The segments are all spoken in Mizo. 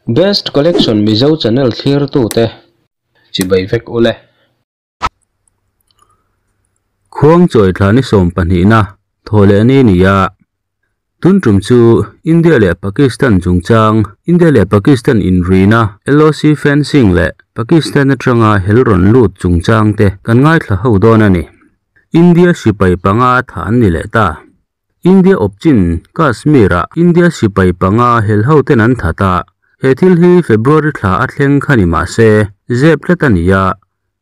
Best Collection Mizo channel thlirtute chibai vek ule. Khuangchawi thla ni sawmpahnihna thaw leh ni ni a, tun tum chu India leh Pakistan chungchang, India leh Pakistan inrina, LOC fencing leh Pakistan atanga hel rawn lut chungchang te kan ngaithla ho dawn a ni. India sipai panga tha an ni leh ta. India awpchin Kashmir-ah India sipai panga hel hoten an that a, he thil hi February thla a thleng kha ni mah se, zep tlat a ni a.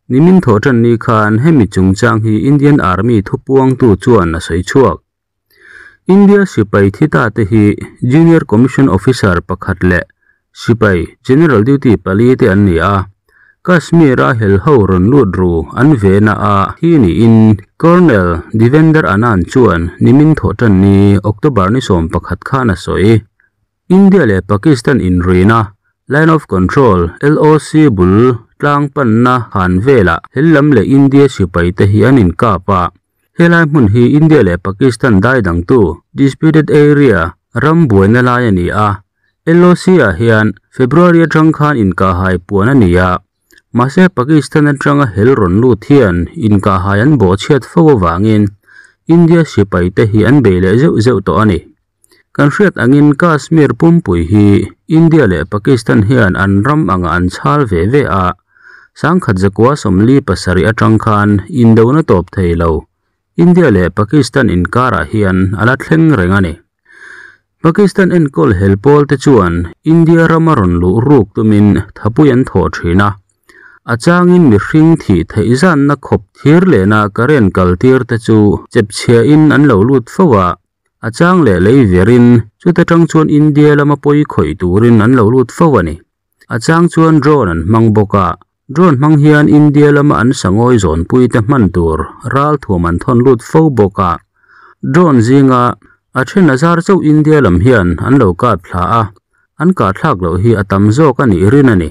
Nimin thawh tan ni khan hemi chungchang hi Indian Army thupuangtu chuan a sawi chhuak. India sipai thi ta te hi Junior Commission Officer pakhat leh sipai General Duty pali te an ni a. Kashmir-a hel ho rawn lut ru an vena a thi niin Colonel Devender Anand chuan nimin thawh tan ni October ni 11 khan a sawi. India leh Pakistan inrina Line of Control, LOC, bul tlang panna han velah hel lam leh India sipai te hi an inkap a. Helai hmun hi India leh Pakistan dai dangtu, disputed area, ram buaina lai a ni a. LOC-ah hian February atang khan inkahhai puan a ni a. Mahse Pakistan atanga hel rawn lut hian inkahhai an bawhchhiat fo avangin India sipai te hi an bei leh zeuh zeuh tawh a ni. Kan hriat angin Kashmir pumpui hi India leh Pakistan hian an ram anga an chhal ve ve a, 1947 atang khan indona tawp thei lo. India leh Pakistan inkarah hian a la thleng reng a ni. Pakistan enkawl hel pawl te chuan India rama rawn luh ruk tumin thapui an thawh thin a. A changin mihring thih theih zanna khawp thir lehna current kal tir te chu chepchhia in an lo lut fo a. A chang leh lei verin chuta tang chuan India lama pawi khawih turin an lo lut fo a ni. A chang chuan drone an hmang bawk a, drone hmang hian India lama an sangawi zawnpui te hman tur ral thuam an thawn lut fo bawk a. Drone zinga a then a zar chauh India lam hian an lo kap thla a, an kah thlak loh hi a tam zawk a nih rin a ni.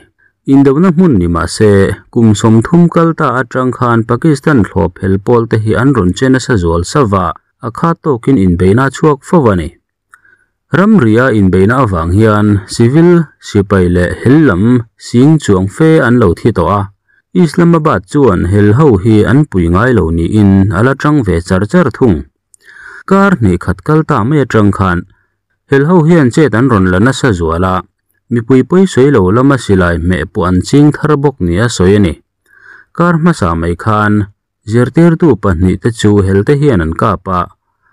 Indona hmun ni mah se, kum 30 kal ta atang khan Pakistan thlawp hel pawl te hi an rawn che nasa zual sava. A kha tawkin inbeina chhuak fo a ni. Ramria inbeina awang hian civil sipai leh hel lam sing chuang fe an lo thi tawh a. Islamabad chuan hel ho hi an pui ngai lo niin a la tang ve char char thung. Kar hnih khat kal ta mai atang khan hel ho hian chet an rawn la nasa zual a. Mipui pawi sawi lo lama silai hmeh pawh an ching thar bawk ni a sawi a ni. Kar hmasa mai khan zirtirtu pahnih te chu hel te hian an kap a.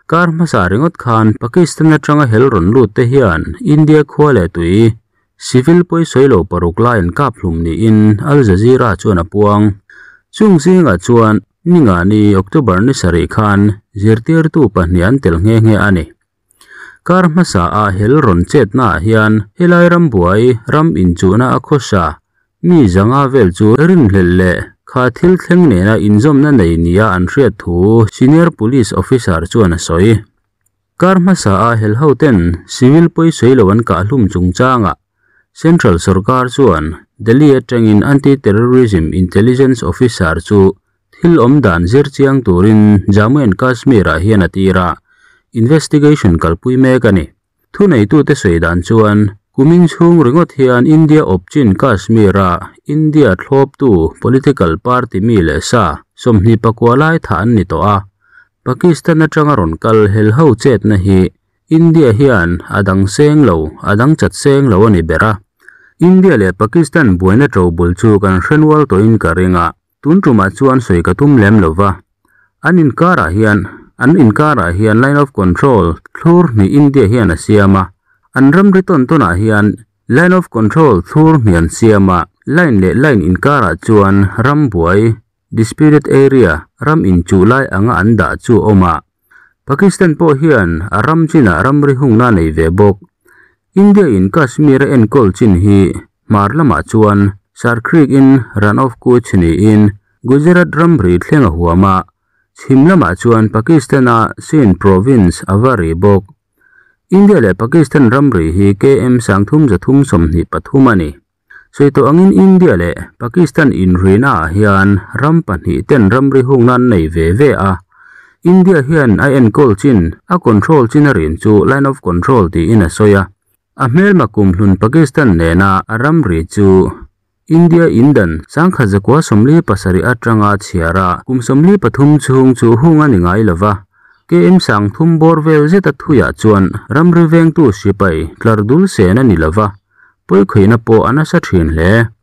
Kar hmasa ringawt khan Pakistan atanga hel rawn lut te hian India khua leh tui civil pawi sawi lo paruk lai an kap hlum niin Al Jazeera chuan a puang. Chung zingah chuan ninga ni October ni sarih khan zirtirtu pahnih an tel nghe nghe a ni. Kar hmasa a hel rawn chetna ah hian helai ram buai ram inchuhna a khawsa mi zanga vel chu rin hlel leh kha thil thleng nena inzawmna nei nia an hriat thu senior police officer chuan a sawi. Kar hmasa a hel ho ten civil pawi sawi lo an kah hlum chungchanga Central Sarkar chuan Delhi atangin anti-terrorism intelligence officer chu thil awm dan zir chiang turin Jammu and Kashmir ah hian a tira investigation kalpui mek a ni. Thu neitu te sawi dan chuan kumin chhung ringawt hian India awpchin Kashmir a India thlawptu political party mi leh sa 24 lai tha an ni tawh a. Pakistan atanga rawn kal hel ho chetna hi India hian a dang seng lo, a dang chat seng lo a ni ber a. India leh Pakistan buaina ṭobul chu kan hrenwal tawhin ka ringa. Tun tumah chuan sawi ka tum lem lova. An inkarah hian an inkarah hian line of control thlur hnih India hian a siam a. An ram ri tawn tawnah hian line of control thlur hnih an siam a. Line leh line inkarah chuan ram buai disputed area ram inchuh lai anga an dah chu a awm a. Pakistan pawh hian a ram chinah ram ri hungna nei ve bawk. India in Kashmir a enkawl chin hi hmar lamah chuan Sar Creek in Rann of Kutch niin Gujarat ram ri thleng a huam a. Chhim lamah chuan Pakistan a Sindh province a va ri bawk. India leh Pakistan ram ri hi km 3323 a ni. Sawi tawh angin India leh Pakistan inrina ah hian ram pahnih ten ram ri hungna an nei ve ve a. India hian a enkawl chin a control chin a rin chu line of control tiin a sawi a. A hmelma kumhlun Pakistan nena a ramri chu India indan 1947 atanga chhiara kum 43 chhung chu hung a ni ngai lova. KM 30 bawr vel zeta thuiah chuan ramri vengtu sipai tlar dul sen a ni lova, pawikhawihna pawh a nasa thin hle.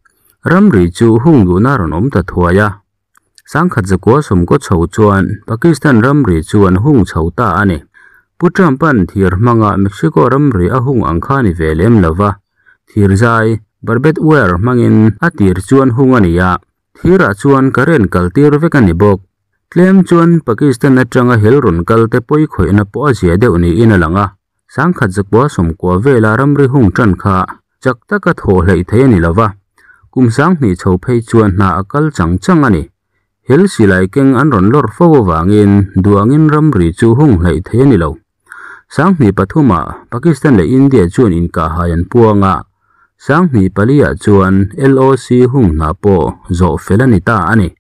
Ramri chu hung duhna rawn awm ta thuai a. 1990 chho chuan Pakistan ramri chu an hung chho ta a ni. Pu Trump-a'n thir hmanga Mexico ramri a hung ang kha ni ve lem lova, thir zai, barbed wire, hmangin a tir chuan hung a ni a, thirah chuan current kal tir vek a ni bawk. Tlem chuan Pakistan atanga hel rawn kal te pawikhawihna pawh a zia deuh niin a lang a, 1990 vela ramri hung tan kha chak taka thaw hleih thei a ni lova, kum 2000 chho phei chuan hna a kal chang chang a ni. Hel silai keng an rawn lawr fo avangin duangin ramri chu hung hleih thei a ni lo. 2003ah Pakistan leh India chuan inkahhai an puang a, 2004ah chuan LOC hung hna pawh zawh fel a ni ta a ni.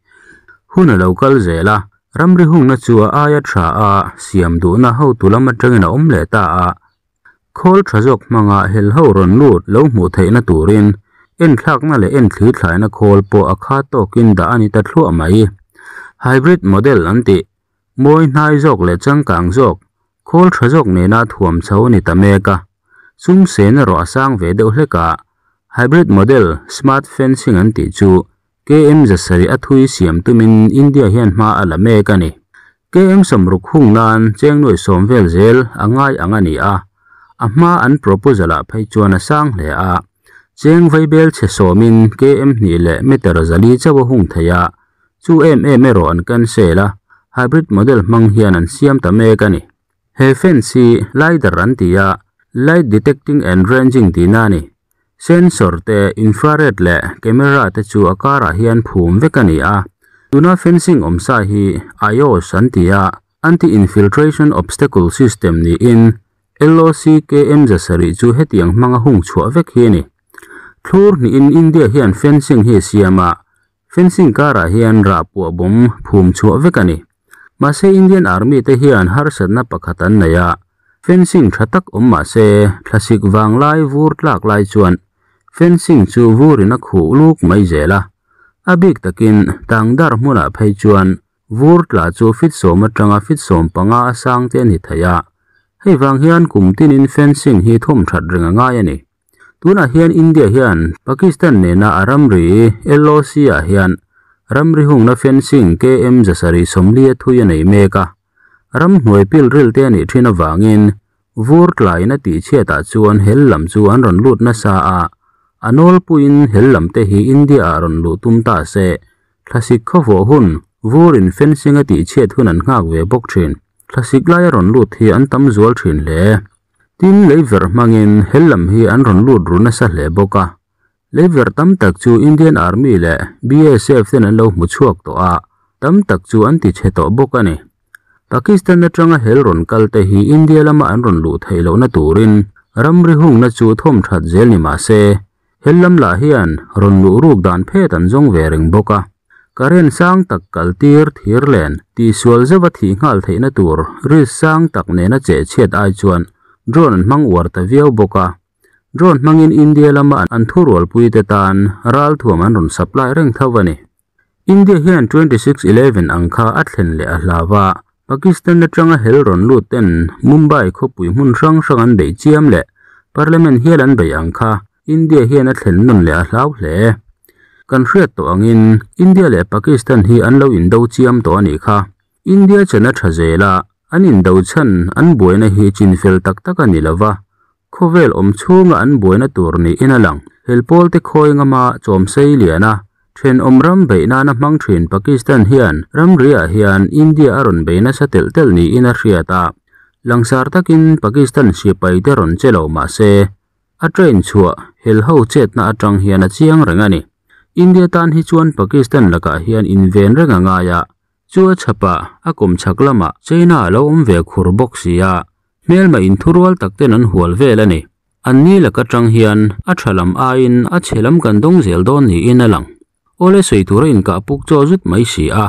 Hun a lo kal zel a, ramri hungna chu a aia tha a siam duhna hotu lam atangin a awm leh ta a. Khawl tha zawk hmanga hel ho rawn lut lo hmuh theihna turin enthlakna leh enthli thlaina khawl pawh a kha tawkin dah a ni ta thluah mai. Hybrid model an tih, mawi hnai zawk leh changkang zawk, khawl tha zawk nena thuam chho a ni ta mek a. Sum sen erawh a sang ve deuh hlek a, hybrid model smart fencing an tih chu KM 700 a thui siam tumin India hian hma a la mek a ni. KM 60 hung nan cheng nuai sawm vel zel a ngai ang a ni a, a hma an proposal ah phei chuan a sang hle a, cheng vaibel chhe sawmin KM 2 leh meter 400 chauh a hung thei a, chu em em erawh an cancel a, hybrid model hmang hian an siam ta mek a ni. He fence hi LiDAR an ti a, light detecting and ranging tihna a ni. Sensor te, infrared leh camera te chu a karah hian phum vek a ni a. Tuna fencing awm sa hi IOS an ti a, Anti-Infiltration Obstacle System niin LOC KM 700 chu hetiang hmanga hung chhuah vek hi a ni. Thlur hnihin India hian fencing hi a siam a, fencing karah hian rah puah bawm phum chhuah vek a ni. Mahse Indian Army te hian harsatna pakhat an nei a, fencing tha tak awm mahse thlasik vang lai vur tlak lai chuan fencing chu vurin a khuh luk mai zel a. A bik takin tangdar hmunah phei chuan vur tla chu fit 10 atanga fit 15 a sang te a ni thei a. Hei vang hian kum tinin fencing hi thawm that reng a ngai a ni. Tunah hian India hian Pakistan nena a ramri LOC ah hian ramri hungna fencing KM 740 a thui a nei mek a. Ram hnuai pil ril te a nih thin avangin vur tlain a tih chhiatah chuan hel lam chu an rawn lut nasa a, a nawlpuiin hel lam te hi India ah rawn luh tum ta se, thlasik khawvawh hun vurin fencing a tih chhiat hun an nghak ve bawk thin. Thlasik lai a rawn lut hi an tam zual thin hle. Tin leiver hmangin hel lam hi an rawn lut ru nasa hle bawk a. Leiver tam tak chu Indian Army leh BSF ten an lo hmu chhuak tawh a, tam tak chu an ti chhe tawh bawk a ni. Pakistan atanga hel rawn kal te hi India lama an rawn luh theih lohna turin ramri hungna chu thawm that zel ni mahse, hel lam lah hian rawn luh ruk dan phet an zawng ve reng bawk a. Current sang tak kal tir thir len tihsual zeuha thih nghal theihna tur risk sang tak nena che chhiat ai chuan drone an hmang uar ta viau bawk a. Drone hmangin India lama an thurualpui te tan ral thuam an rawn supply reng tho a ni. India hian 26/11 ang kha a thlen leh a hlawa, Pakistan atanga hel rawn lut ten Mumbai khawpui hmun hrang hrang an bei chiam leh Parliament hial an bei ang kha India hian a thlen nawn leh a hlau hle. Kan hriat tawh angin India leh Pakistan hi an lo indo chiam tawh a nih kha. India chana tha zela an indo chhan an buaina hi chinfel tak tak a ni lova, khawvel awm chhunga an buaina tur niin a lang. Helpawl te khawi ngama chawmsei lian a, then awm ram bei nana hmang thin Pakistan hian ramriah hian India a rawn bei nasa telh telh niin a hriat a. Langsar takin Pakistan sipai te rawn che lo mahse, a train chhuah hel ho chetna atang hian a chiang reng a ni. India tan hi chuan Pakistan lakah hian inven reng a ngai a, chu a chhapa a kawm chhak lama China a lo awm ve khur bawk si a, hmelma inthurual tak ten an hual vel a ni. An ni laka tang hian a tha lam aiin a chhe lam kan dawng zel dawn niin a lang. Awle sawi tura inkah puk chaw zut mai si a,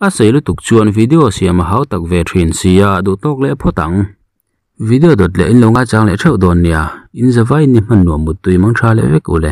a sei lutuk chuan video siam a hau tak ve thin si a duh tawk leh phawt ang. Video dawt leh in lo ngaichang leh theuh dawn nia, in zavai in ni hman nuam muttui mang tha leh vek ule.